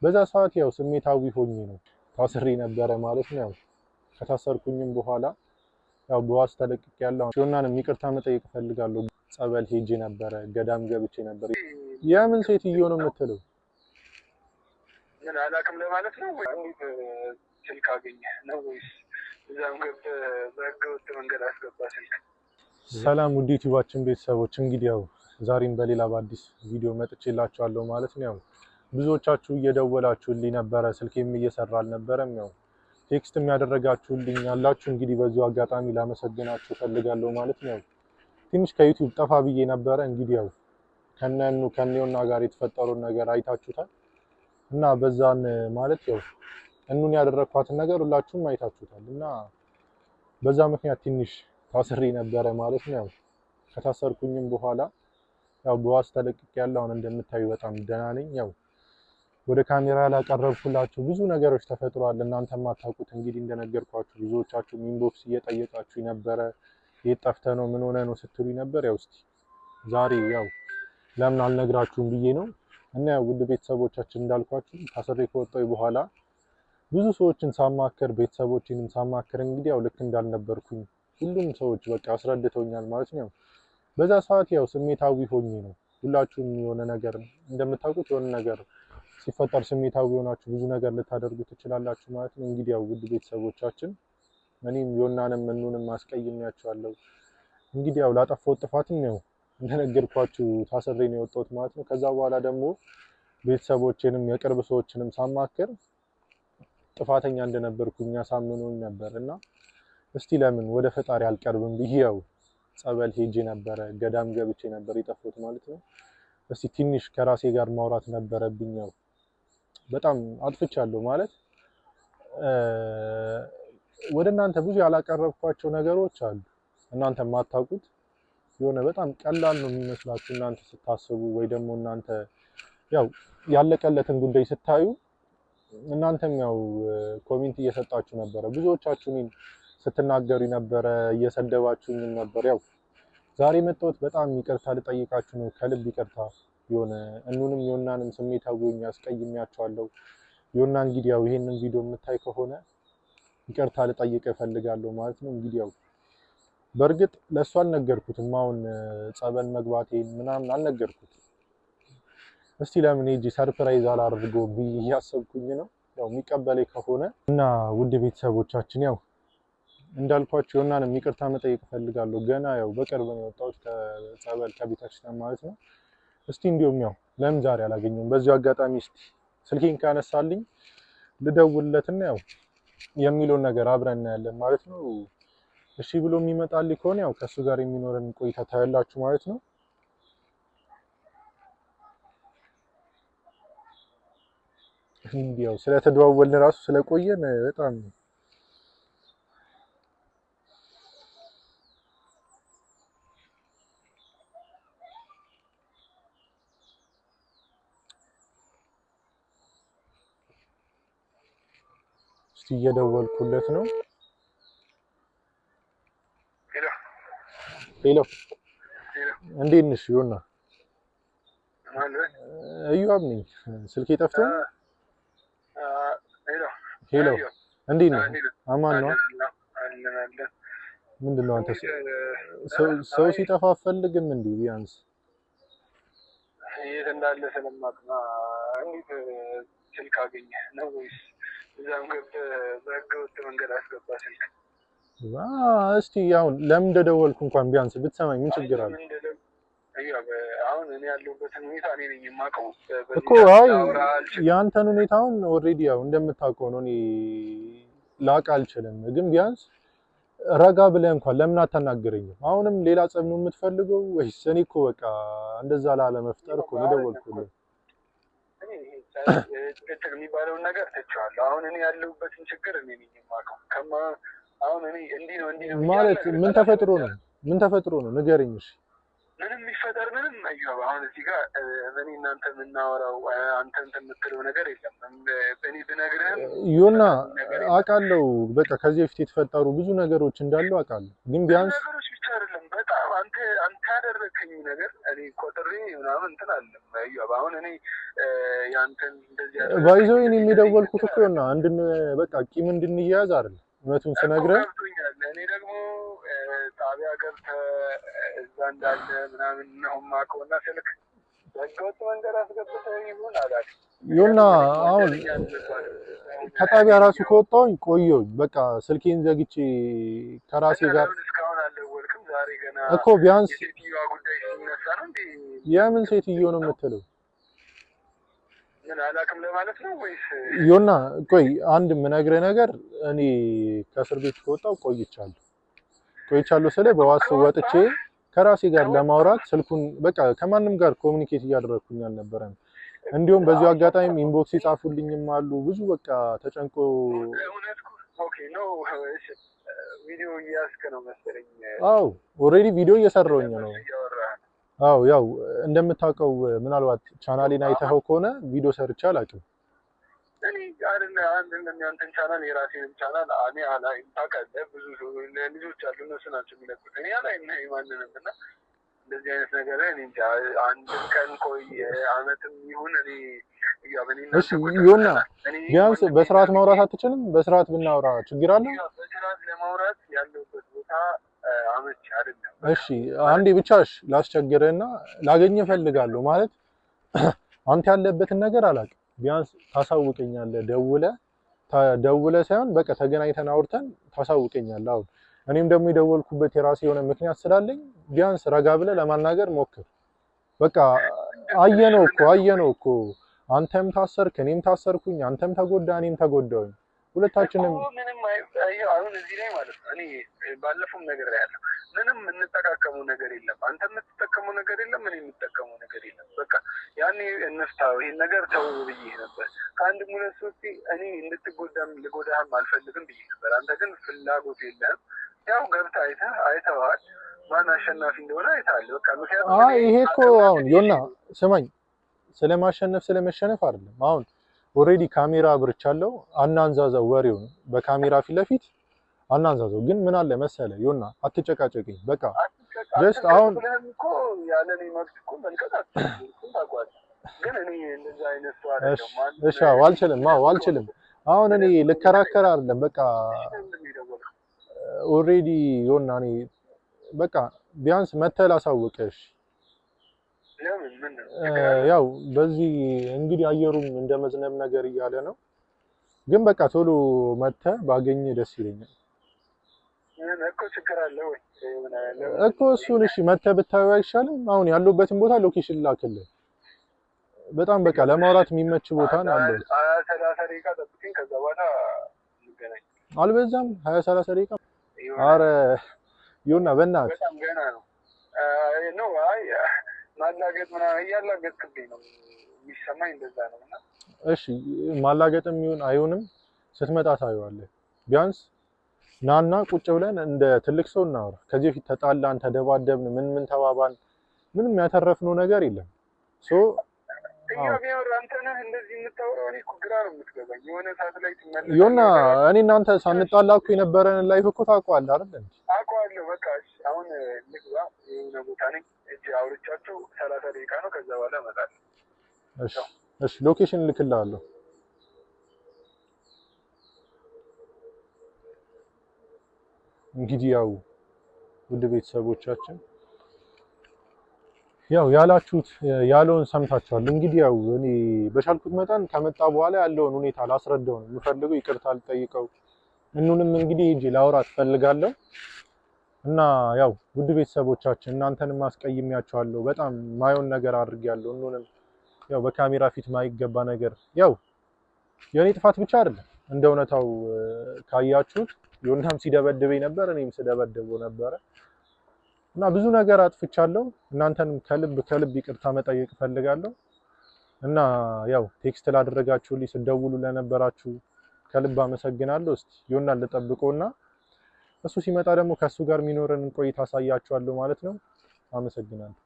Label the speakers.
Speaker 1: በዛ ሰዓት ያው ስሜታዊ ሆኜ ነው ታስሬ ነበረ ማለት ነው። ያው ከታሰርኩኝም በኋላ ያው በዋስ ተለቅቄያለሁ። ዮናንም ይቅርታ መጠየቅ እፈልጋለሁ። ጸበል ሄጄ ነበረ፣ ገዳም ገብቼ ነበር። የምን ሴትዮ ነው የምትለው?
Speaker 2: ምን አላውቅም ለማለት ነው ወይ? እንዴት ስልክ አገኘህ ነው ወይስ እዛም ገብተህ በህገወጥ መንገድ አስገባ ስልክ?
Speaker 1: ሰላም ውድ ዩቲዩባችን ቤተሰቦች፣ እንግዲህ ያው ዛሬም በሌላ በአዲስ ቪዲዮ መጥቼላችኋለሁ ማለት ነው። ያው ብዙዎቻችሁ እየደወላችሁልኝ ነበረ፣ ስልኬም እየሰራ አልነበረም። ያው text ም ያደረጋችሁልኝ ያላችሁ እንግዲህ በዚሁ አጋጣሚ ላመሰግናችሁ እፈልጋለሁ ማለት ነው። ትንሽ ከዩቲዩብ ጠፋ ብዬ ነበረ። እንግዲህ ያው ከነኑ ከኔውና ጋር የተፈጠረውን ነገር አይታችሁታል እና በዛን ማለት ያው እኑን ያደረኳትን ነገር ሁላችሁም አይታችሁታል እና በዛ ምክንያት ትንሽ ታስሬ ነበረ ማለት ነው። ያው ከታሰርኩኝም በኋላ ያው በዋስ ተለቅቄያለሁ። አሁን እንደምታዩ በጣም ደህና ነኝ። ያው ወደ ካሜራ ላቀረብኩላችሁ ብዙ ነገሮች ተፈጥሯል። እናንተ የማታውቁት እንግዲህ እንደነገርኳችሁ ብዙዎቻችሁ inbox እየጠየቃችሁ ነበረ። የት ጠፍተህ ነው ምን ሆነህ ነው ስትሉ ነበር። ያው እስቲ ዛሬ ያው ለምን አልነግራችሁም ብዬ ነው። እና ያው ውድ ቤተሰቦቻችን እንዳልኳችሁ ታስሬ ከወጣሁ በኋላ ብዙ ሰዎችን ሳማክር ቤተሰቦችንም ሳማክር እንግዲህ ያው ልክ እንዳልነበርኩኝ ሁሉም ሰዎች በቃ አስረድተውኛል ማለት ነው። በዛ ሰዓት ያው ስሜታዊ ሆኜ ነው። ሁላችሁም የሆነ ነገር እንደምታውቁት የሆነ ነገር ሲፈጠር ስሜታዊ ሆናችሁ ብዙ ነገር ልታደርጉ ትችላላችሁ ማለት ነው። እንግዲህ ያው ውድ ቤተሰቦቻችን እኔም ዮናንም እኑንም አስቀይሜያቸዋለሁ። እንግዲህ ያው ላጠፋሁት ጥፋትም ያው እንደነገርኳችሁ ታስሬ ነው የወጣሁት ማለት ነው። ከዛ በኋላ ደግሞ ቤተሰቦቼንም የቅርብ ሰዎችንም ሳማክር ጥፋተኛ እንደነበርኩኝ አሳምኖኝ ነበር እና እስቲ ለምን ወደ ፈጣሪ አልቀርብም ብዬ ያው ጸበል ሄጄ ነበረ፣ ገዳም ገብቼ ነበር የጠፋሁት ማለት ነው። እስቲ ትንሽ ከራሴ ጋር ማውራት ነበረብኝ። ያው በጣም አጥፍቻለሁ ማለት ወደ እናንተ ብዙ ያላቀረብኳቸው ነገሮች አሉ። እናንተ የማታውቁት የሆነ በጣም ቀላል ነው የሚመስላችሁ እናንተ ስታስቡ፣ ወይ ደግሞ እናንተ ያው ያለቀለትን ጉዳይ ስታዩ እናንተም ያው comment እየሰጣችሁ ነበረ። ብዙዎቻችሁ እኔን ስትናገሩ ነበረ፣ እየሰደባችሁኝም ነበር። ያው ዛሬ መጣሁት በጣም ይቅርታ ልጠይቃችሁ ነው፣ ከልብ ይቅርታ። የሆነ እኑንም ዮናንም ስሜታዊ ሆኜ አስቀይሜያቸዋለሁ። ዮና እንግዲህ ያው ይሄንን ቪዲዮ የምታይ ከሆነ ይቅርታ ልጠይቅ እፈልጋለሁ ማለት ነው። እንግዲህ ያው በእርግጥ ለእሱ አልነገርኩትም። አሁን ጸበል መግባቴን ምናምን አልነገርኩትም። እስቲ ለምን ሄጄ surprise አላደርገው ብዬ እያሰብኩኝ ነው። ያው የሚቀበለኝ ከሆነ እና ውድ ቤተሰቦቻችን ያው እንዳልኳቸው ዮናንም ይቅርታ መጠየቅ እፈልጋለሁ። ገና ያው በቅርብ ነው የወጣሁት ከጸበል ከቤተክርስቲያን ማለት ነው። እስቲ እንዲሁም ያው ለምን ዛሬ አላገኘሁም? በዚሁ አጋጣሚ እስቲ ስልኬን ካነሳልኝ ልደውልለትና ያው የሚለውን ነገር አብረን እናያለን ማለት ነው። እሺ ብሎ የሚመጣልኝ ከሆነ ያው ከእሱ ጋር የሚኖረን ቆይታ ታያላችሁ ማለት ነው። እንዲህ ያው ስለተደዋወልን ራሱ ስለቆየን በጣም እስቲ እየደወልኩለት ነው። Hello፣ እንዴት ነሽ ዮና? እዮብ ነኝ። ስልኬ ጠፍቶ። Hello፣ እንዴት ነህ? አማን ነው? ምንድን ነው አንተ ሰው ሲጠፋ አትፈልግም እንዴ? ቢያንስ
Speaker 2: የት እንዳለ ስለማውቅ ነው። እንዴት ስልክ አገኘህ ነው ወይስ እዛም ገብተህ በህገወጥ መንገድ አስገባ ስልክ?
Speaker 1: እስቲ አሁን ለምን እንደደወልኩ እንኳን ቢያንስ ብትሰማኝ ምን ችግር አለ?
Speaker 2: አሁን እኔ ያለሁበትን ሁኔታ እኔ ነኝ የማውቀው
Speaker 1: እኮ። አይ የአንተን ሁኔታ አሁን already ያው እንደምታውቀው ነው። እኔ ላውቅ አልችልም፣ ግን ቢያንስ ረጋ ብለህ እንኳን ለምን አታናግረኝም? አሁንም ሌላ ጸብ ነው የምትፈልገው ወይስ? እኔ እኮ በቃ እንደዛ ላለመፍጠር እኮ ነው የደወልኩልህ።
Speaker 2: ጭቅጭቅ የሚባለውን ነገር ትቼዋለሁ። አሁን እኔ ያለሁበትን ችግር እኔ ነኝ የማውቀው። አሁን እኔ እንዲህ ነው እንዲህ ነው
Speaker 1: ማለት ምን ተፈጥሮ ነው? ምን ተፈጥሮ ነው ንገረኝ። እሺ
Speaker 2: ምንም የሚፈጠር ምንም አይገባ። አሁን እዚህ ጋር እኔ እናንተ የምናወራው አንተ እንትን የምትለው ነገር የለም። እኔ ብነግርህም
Speaker 1: ዮና አውቃለሁ። በቃ ከዚህ በፊት የተፈጠሩ ብዙ ነገሮች እንዳሉ አውቃለሁ። ግን ቢያንስ
Speaker 2: ነገሮች ብቻ አይደለም፣ በጣም አንተ አንተ ያደረግ ባልከኝ ነገር እኔ ቆጥሬ ምናምን እንትን አለም። አሁን እኔ ያንተን እንደዚህ
Speaker 1: By the way እኔም የደወልኩት እኮ እና እንድን በቃ ቂም እንድንያያዝ አይደለም። እውነቱን ስነግርህ
Speaker 2: ገብቶኛል። እኔ ደግሞ ጣቢያ ገብተህ እዛ እንዳለ ምናምን ነው የማውቀው እና ስልክ በህገወጥ መንገድ አስገብተህ ይሁን አላውቅም።
Speaker 1: ዮና አሁን ከጣቢያ ራሱ ከወጣሁኝ ቆየሁኝ። በቃ ስልኬን ዘግቼ ከራሴ ጋር
Speaker 2: እስካሁን አልደወልክም። ዛሬ ገና
Speaker 1: እኮ ቢያንስ
Speaker 2: የሴትዮዋ ጉዳይ ሲነሳ ነው እንዴ?
Speaker 1: የምን ሴትዮ ነው የምትለው?
Speaker 2: ምን አላውቅም ለማለት ነው ወይስ?
Speaker 1: ዮና ቆይ አንድ የምነግርህ ነገር፣ እኔ ከእስር ቤት ከወጣሁ ቆይቻለሁ። ቆይቻለሁ ስለ በዋስ ወጥቼ ከራሴ ጋር ለማውራት ስልኩን በቃ ከማንም ጋር communicate እያደረግኩኝ አልነበረም። እንዲሁም በዚሁ አጋጣሚ inbox የጻፉልኝም አሉ ብዙ በቃ ተጨንቆ
Speaker 2: ቪዲዮ እያስክ ነው መሰለኝ።
Speaker 1: አዎ already ቪዲዮ እየሰራሁኝ ነው። አዎ ያው እንደምታውቀው ምናልባት ቻናሌን አይተኸው ከሆነ ቪዲዮ ሰርቼ አላውቅም።
Speaker 2: እኔ አይደለ አንድ እንደሚያንተን ቻናል የራሴንም ቻናል እኔ አላይም። ታውቃለህ፣ ብዙ ልጆች አሉ እነሱ ናቸው የሚለቁት። እኔ አላይም ማንንም እና እንደዚህ አይነት ነገር ላይ እኔ እንጃ። አንድም ቀን ቆይ አመትም ይሁን እኔ
Speaker 1: እሺ ዮና ቢያንስ በስርዓት ማውራት አትችልም? በስርዓት ብናወራ ችግር አለ?
Speaker 2: በስርዓት ለማውራት ያለሁበት ቦታ አመች አይደለም።
Speaker 1: እሺ አንዴ ብቻ እሺ ላስቸግርህና ላገኝህ እፈልጋለሁ። ማለት አንተ ያለበትን ነገር አላውቅም። ቢያንስ ታሳውቀኛለህ፣ ደውለህ ደውለህ ሳይሆን በቃ ተገናኝተን አውርተን ታሳውቀኛለህ። አሁን እኔም ደግሞ የደወልኩበት የራሴ የሆነ ምክንያት ስላለኝ ቢያንስ ረጋ ብለህ ለማናገር ሞክር። በቃ አየነው እኮ አየነው እኮ አንተም ታሰርክ፣ እኔም ታሰርኩኝ፣ አንተም ተጎዳ፣ እኔም ተጎዳሁኝ። ሁለታችንም
Speaker 2: ምንም አሁን እዚህ ላይ ማለት ነው። እኔ ባለፈውም ነገር ያለው ምንም የምንጠቃቀመው ነገር የለም። አንተ የምትጠቀመው ነገር የለም፣ እኔ የምጠቀመው ነገር የለም። በቃ ያኔ እንፍታው ይሄን ነገር ተው ብዬ ነበር። ከአንድም ሁለት ሶስቴ እኔ እንድትጎዳም ልጎዳህም አልፈልግም ብዬ ነበር። አንተ ግን ፍላጎት የለህም። ያው ገብተህ አይተህ አይተኸዋል፣ ማን አሸናፊ እንደሆነ አይተሃል። በቃ ምክንያቱም
Speaker 1: አይ ይሄ እኮ አሁን ዮና ስማኝ፣ ስለማሸነፍ ስለመሸነፍ አይደለም። አሁን already ካሜራ አብርቻለሁ። አናንዛዛው፣ ወሬውን በካሜራ ፊት ለፊት አናንዛዛው። ግን ምን አለ መሰለ ዮና አትጨቃጨቅኝ። በቃ just አሁን
Speaker 2: እኮ ያለ እኔ መብት እኮ መልቀቅ አትችልም ታውቀዋለህ። ግን እኔ እንደዛ አይነት ሰው አይደለሁም።
Speaker 1: እሺ፣ አዎ አልችልም። አዎ አልችልም። አሁን እኔ ልከራከር አይደለም። በቃ already ዮና እኔ በቃ ቢያንስ መተህ ላሳውቅሽ። ያው በዚህ እንግዲህ አየሩም እንደ መዝነብ ነገር እያለ ነው። ግን በቃ ቶሎ መተህ ባገኘህ ደስ ይለኛል እኮ እሱን። እሺ መተህ ብታየው አይሻልም? አሁን ያለሁበትን ቦታ location ላክልህ። በጣም በቃ ለማውራት የሚመች ቦታ ነው ያለሁት።
Speaker 2: 30 ደቂቃ ጠብቀኝ፣ ከዛ በኋላ እንገናኝ።
Speaker 1: አልበዛም? 20 30 ደቂቃ? አረ ዮና በእናትህ
Speaker 2: በጣም ገና ነው። ነው አይ ማላገጥ ምናምን እያላገጥክብኝ ነው የሚሰማኝ፣ እንደዛ ነው። እና
Speaker 1: እሺ ማላገጥም ይሁን አይሁንም ስትመጣ ታየዋለህ። ቢያንስ ናና ቁጭ ብለን እንደ ትልቅ ሰው እናወራ። ከዚህ በፊት ተጣላን፣ ተደባደብን፣ ምን ምን ተባባን፣ ምንም ያተረፍነው ነገር የለም። So
Speaker 2: አንተ ነህ እንደዚህ የምታወራው። እኔ እኮ ግራ ነው የምትገባኝ። የሆነ ሰዓት ላይ ትመለሳለህ።
Speaker 1: ዮና እኔ እናንተ ሳንጣላ እኮ የነበረንን life እኮ ታውቀዋለህ አይደል እንዴ?
Speaker 2: አውቀዋለሁ። በቃ እሺ አሁን ልግባ፣ የሆነ ቦታ ነኝ። እጅ አውርቻቸው 30 ደቂቃ ነው። ከዛ በኋላ እመጣለሁ።
Speaker 1: እሺ እሺ፣ location እልክልሃለሁ። እንግዲህ ያው ውድ ቤተሰቦቻችን ያው ያላችሁት ያለውን ሰምታችኋል። እንግዲህ ያው እኔ በቻልኩት መጠን ከመጣ በኋላ ያለውን ሁኔታ ላስረዳው ነው የምፈልገው፣ ይቅርታ ልጠይቀው፣ እኑንም እንግዲህ ሂጄ ላውራት እፈልጋለሁ። እና ያው ውድ ቤተሰቦቻችን እናንተንም አስቀይሜያችኋለሁ። በጣም ማየውን ነገር አድርጌያለሁ። እኑንም ያው በካሜራ ፊት ማይገባ ነገር ያው የእኔ ጥፋት ብቻ አይደለም። እንደ እውነታው ካያችሁት ዮናም ሲደበድበኝ ነበር፣ እኔም ስደበድበው ነበረ። እና ብዙ ነገር አጥፍቻለሁ። እናንተንም ከልብ ከልብ ይቅርታ መጠየቅ እፈልጋለሁ። እና ያው text ላደረጋችሁልኝ ስደውሉ ለነበራችሁ ከልብ አመሰግናለሁ። እስቲ ዮናን ልጠብቀውና እሱ ሲመጣ ደግሞ ከእሱ ጋር የሚኖረንን ቆይታ አሳያችኋለሁ ማለት ነው። አመሰግናለሁ።